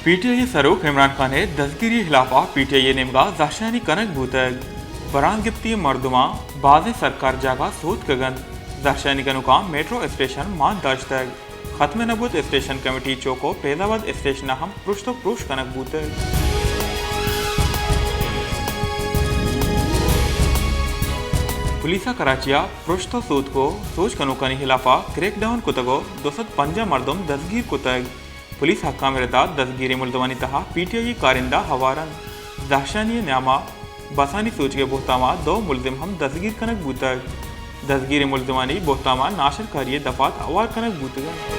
P T I ءِ سروک عمران خان ءِ دزگیری ءِ ہلاف ءَ پی ٹی آئی ءِ نیمگ ءَ زہرشانی کنگ بوتگ۔ برانز گپتی ءِ مردماں بازیں سرکار جاگہ سوتکگ انت۔ زہرشانی کنوکاں میٹرو اسٹیشن مان داشتگ۔ ختم نہ بوت اسٹیشن کمیٹی چوک ءُ فیض آباد اسٹیشن ءَ ہم پرشت ءُ پروش کنگ بوتگ۔ پولیس ءَ کراچی ءَ پرشت ءُ سوتک ءُ سوج کنوکانی ہلاف ءَ کریک ڈاؤن کتگ ءُ دو سد پنجاہ مردم دزگیر کتگ۔ پولیس حکام ءِ رد ءَ دزگیریں ملزمانی تہا پی ٹی آئی ءِ کارندہ ہوار انت۔ زہرشانی ءِ نیام ءَ بسانی سوچگ ءِ بہتام ءَ دو ملزم ہم دزگیر کنگ بوتگ۔ دزگیریں ملزمانی بہتام ءَ ناشرکاری ءِ دفعات ہوار کنگ بوتگ انت۔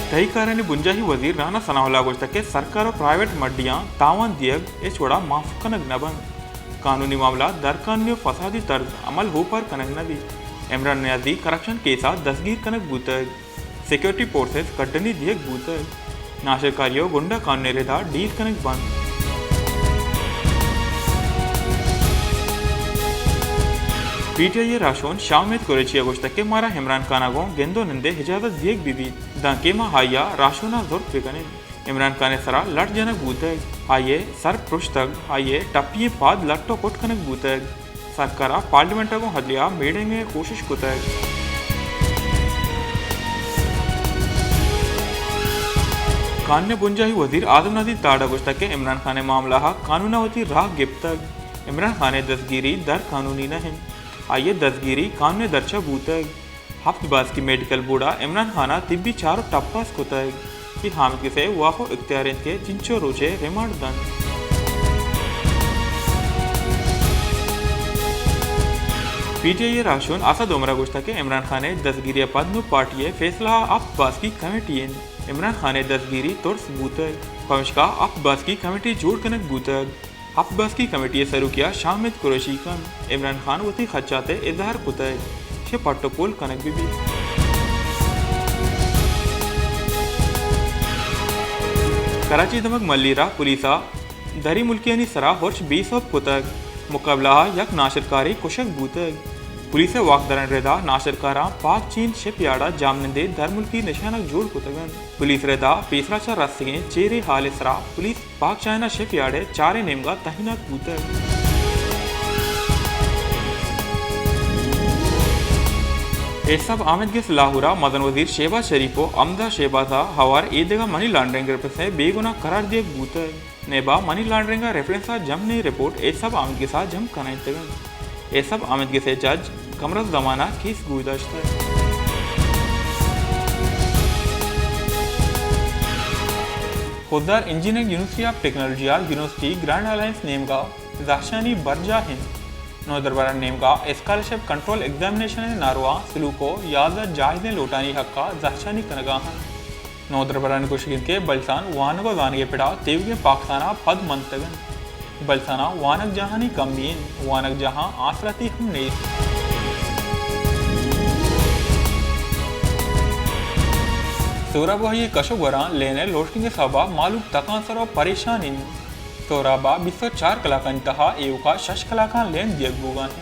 تہی کارانی بنجاہی وزیر رانا ثناء اللہ ءَ گوشتگ کہ سرکار ءُ پرائیویٹ مڈیاں تاوان دیگ ہچ وڑ ءَ معاف کنگ نہ بنت۔ قانونی معاملہ درقانونی ءُ فسادی طرز عمل ہوپار کنگ نہ بیت۔ عمران نیازی کرپشن کیس ءَ دزگیر کنگ بوتگ۔ سیکورٹی فورسز کڈنی دیگ بوتگ۔ ناشرکاری ءُ گنڈا قانون ءِ رد ءَ ڈیل کنگ بنت۔ پی ٹی آئی ءِ راہشون شاہ امید قریشی ءَ گوشتگ کہ مارا عمران خان ءَ گوں گند ءُ نند ءِ اجازت دیگ بہ بیت، دانکہ ما آئی ءَ راہشون ءَ زرت بہ کن ایں۔ عمران خان ءِ سرا لٹ جنگ بوتگ، آئی ءِ سر پرشتگ، آئی ءِ ٹپی ئیں پاد لٹ ءُ کٹ کنگ بوتگ۔ سرکار ءَ پارلیمنٹ ءَ گوں عدلیہ ءَ میڑینگ ءِ کوشش کتگ۔ قانون ءِ بنجاہی وزیر اعظم نذیر تاڑ ءَ گوشتگ کہ عمران خان ءِ معاملہ ءَ قانون ءَ وتی راہ گپتگ۔ عمران خان ءِ دزگیری در قانونی نہ انت۔ آئی ءِ دزگیری قانون ءِ درچ ءَ بوتگ۔ ہپت باسکی میڈیکل بورڈ ءَ عمران خان ءَ طبی چار ءُ ٹپاس کتگ۔ اے حامد گس ءِ واک ءُ اختیار انت کہ چنچو روچے ریمانڈ دنت۔ پی ٹی آئی ءِ راہشون اسد عمر ءَ گوشتگ کہ عمران خان ءِ دزگیری ءَ پد نوں پارٹی ءِ فیصلہ ءَ ہپت باسکی کمیٹی انت۔ عمران خان ءِ دزگیری ترس بوتگ، پمشکا ہپت باسکی کمیٹی جوڑ کنگ بوتگ۔ ہپت باسکی کمیٹی ءِ سروکی ءَ شاہ امید قریشی کنت۔ عمران خان وتی خدشات ءِ اظہار کتگ کہ پٹ ءُ پول کنگ بہ بیت۔ کراچی ءِ دمگ ملیر ءَ پولیس ءَ دری ملکیانی سرا ہرش بے سوب کتگ۔ مقابلہ ءَ یک ناشرکارے کشگ بوتگ۔ پولیس ءِ واکدارانی رد ءَ ناشرکاراں پاک چین شپ یارڈ ءَ جاہمنندیں درملکی نشانگ جوڑ کتگ انت۔ پولیس ءِ رد ءَ پیسرا چہ رستگیں چیرے ہال ءِ سرا پولیس پاک چائنا شپ یارڈ ءِ چاریں نیمگ ءَ تہینات بوتگ۔ ایس آب آمید گس لاہور ءَ مزن وزیر شہباز شریف ءُ حمزہ شہباز ءَ ہوار ایدگہ منی لانڈرنگ ریپرز ءِ بے گناہ قرار دیگ بوتگ۔ نیب ءَ منی لانڈرنگ ءِ ریفرنس ءَ جمنیں رپورٹ ایس آب آمید گس ءَ جم کنائینتگ انت۔ ایس آب آمید گس ءِ جج کمرالزمان ءَ کیس گوش داشتگ۔ Khuzdar engineering university of technology ءَ یونیورسٹی گرانڈ الائنس نیمگ ءَ زہرشانی برجاہ انت۔ نودربرانی نیمگ ءَ اسکالرشپ کنٹرول ایگزامینیشن ءِ نارواہ سلوک ءُ یازدہ جائزیں لوٹانی حق ءَ زہرشانی کنگ ءَ انت۔ نودربرانی گوشگ انت کہ بلوچستان وانگ ءُ زانگ ءِ پڑ ءَ تیوگیں پاکستان ءَ پد منتگ انت۔ بلوچستان ءَ وانگجاہانی کمی انت، وانگجاہاں آسراتی ہم نیست۔ سہراب واہی ءِ کش ءُ گوراں لین ءِ لوڈشیڈنگ ءِ سوب ءَ مہلوک تکانسر ءُ پریشان انت۔ سہراب ءَ بیست ءُ چار کلاکانی تہا ایوک ءَ شش کلاکاں لین دیگ بوگ ءَ انت۔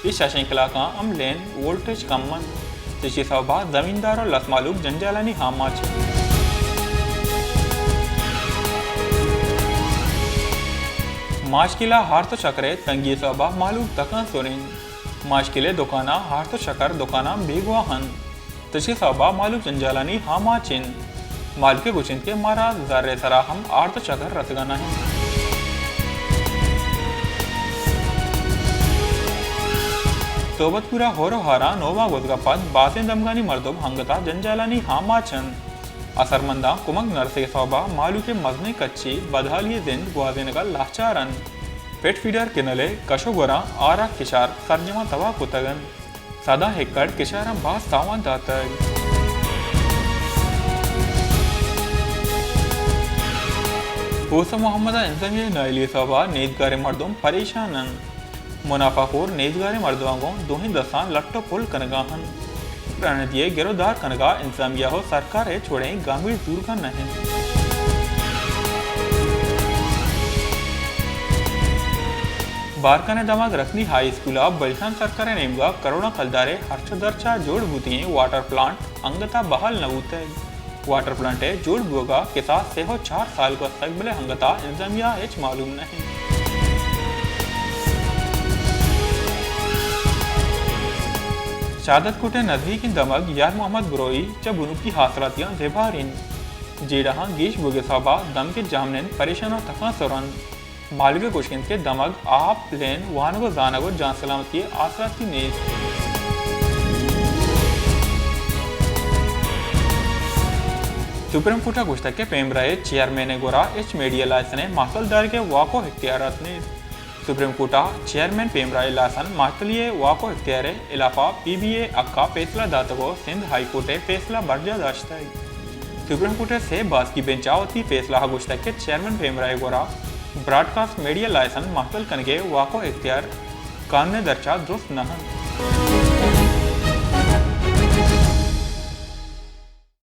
اے ششیں کلاکاں ہم لین وولٹیج کم انت، چشی سوب ءَ زمیندار ءُ لس مہلوک جنجالانی آماچ انت۔ ماشکیل ءَ ہارت ءُ شکر ءِ تنگی سوب ءَ مہلوک تکانسر انت۔ ماشکیل ءِ دکاناں ہارت ءُ شکر دکاناں بیگواہ انت۔ تشی سوب ءَ مہلوک جنجالانی آماچ انت۔ مہلوک ءَ گوش انت کہ مارا زر ءِ سرا ہم ہارت ءُ شکر رسگ ءَ نہ انت۔ صحبت پورا ہور ءُ ہاراں نوباں گوزگ ءَ پد بازیں دمگانی مردم انگت ءَ جنجالانی آماچ انت۔ اثرمنداں کمک نہ رسگ ءِ سوب ءَ مہلوک ءِ مزنیں کچے بدحالی ءِ زند گوازینگ ءَ لاچار انت۔ پٹ فیڈر کنل ءِ کش ءُ گوراں آرا کشار سرجماں تباہ کتگ انت۔ سداں ایکڑ کشاراں باز تاوان داتگ۔ اوسا محمد ءِ انتظامیہ ءِ نااہلی ءِ سوب ءَ نیزگاریں مردم پریشان انت۔ منافع خور نیزگاریں مردماں گوں دوہیں دستاں لٹ ءُ پل کنگ ءَ انت۔ رانندی ءِ گر ءُ دار کنگ ءَ انتظامیہ ءُ سرکار ءِ ہچ وڑیں گامگیج زورگ ءَ نہ انت۔ بارکھان ءِ دمگ رکنی ہائی اسکول ءَ بلشان سرکار ءِ نیمگ ءَ کروڑاں کلدار ءِ ہرچ ءُ درچ ءَ جوڑ بوتگیں واٹر پلانٹ انگت ءَ بحال نہ بوتگ۔ واٹر پلانٹ ءِ جوڑ بوگ ءَ کساس سے ءُ چار سال گوستگ، بلے انگت ءَ انتظامیہ ءَ ہچ معلوم نہ انت۔ شہادت کوٹ ءِ نزیکیں دمگ یار محمد بروئی چہ بنکی آسراتیاں زبہر انت۔ جیڑہاں گیش بوگ ءِ سبب ءَ دمگ ءِ جاہمنند پریشان ءُ تکانسر انت۔ مالک ءَ گوشگ انت کہ دمگ آپ، لین، وانگ ءُ زانگ ءُ جان سلامتی ءِ آسراتی نیست۔ سپریم کورٹ ءَ گوشتگ کہ پیمرا ءِ چیئرمین ءِ گورا ہچ میڈیا لائسن ءِ مہتل دارگ ءِ واک ءُ اختیارات نیست۔ سپریم کورٹ ءَ چیئرمین پیمرا ءِ لائسن مہتلی ءِ واک ءُ اختیار ءِ ہلاپ ءَ پی بی اے ءِ حق ءَ پیسلہ داتگ ءُ سندھ ہائی کورٹ ءِ پیسلہ برجاہ داشتگ۔ سپریم کورٹ ءِ سے باسکی بنچ ءَ وتی پیسلہ ءَ گوشتگ کہ چیئرمین پیمرا ءِ گورا براڈکاسٹ میڈیا لائسن مہتل کنگ ءِ واک ءُ اختیار قانون ءِ درچ ءَ درست نہ انت۔